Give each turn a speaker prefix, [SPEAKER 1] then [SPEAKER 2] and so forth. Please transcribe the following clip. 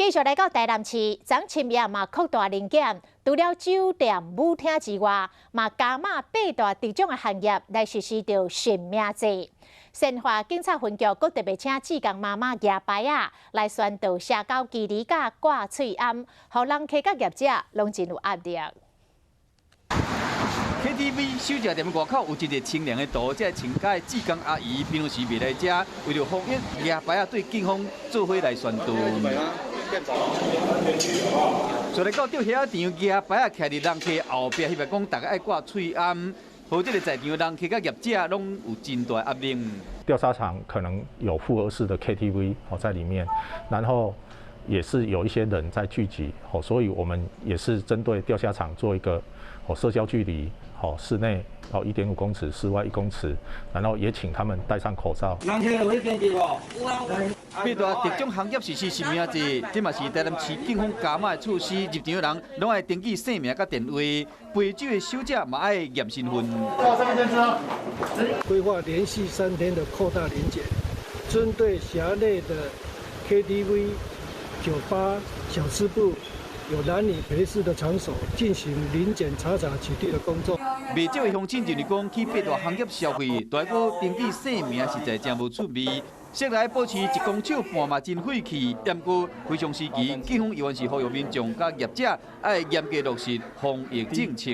[SPEAKER 1] 繼續來到台南市，昨深夜嘛擴大臨檢，除了酒店、舞廳之外，嘛加碼八大特種的行業來實施著實名制。善化警察分局閣特別請志工媽媽舉牌仔來宣導社交距離佮掛喙罨，予人客佮業者攏真有壓力。
[SPEAKER 2] KTV 小食店外口有一個清涼的圖，這個穿家的志工阿姨平常時袂來遮，為著防疫，舉牌仔對警方做伙來宣導。就來到釣蝦場，舉牌仔徛佇人客後壁，希望講大家愛掛喙罨，予這个在場的人客佮業者攏有真大壓力。
[SPEAKER 3] 釣蝦場可能有複合式的 KTV 哦在裡面，然後也是有一些人在聚集，哦，所以我們也是針對釣蝦場做一個哦社交距離，好室內哦1.5公尺，室外1公尺，然後也請他們戴上口罩。
[SPEAKER 2] 八大特種行業實施實名制，這嘛是台南市警方加碼的措施。入場的人攏愛登記姓名佮電話，陪酒的小姐嘛愛驗身份。
[SPEAKER 4] 規劃連續3天的擴大臨檢，針對轄內的 KTV、酒吧、小吃部、有男女陪侍的場所進行臨檢查查取締的工作。
[SPEAKER 2] 袂少的鄉親認為講，去八大行業消費，都愛閣登記姓名，實在真無趣味。說來保持1.5公尺嘛真費氣，毋過非常時期，警方猶原是呼籲民眾佮業者愛嚴格落實防疫政策。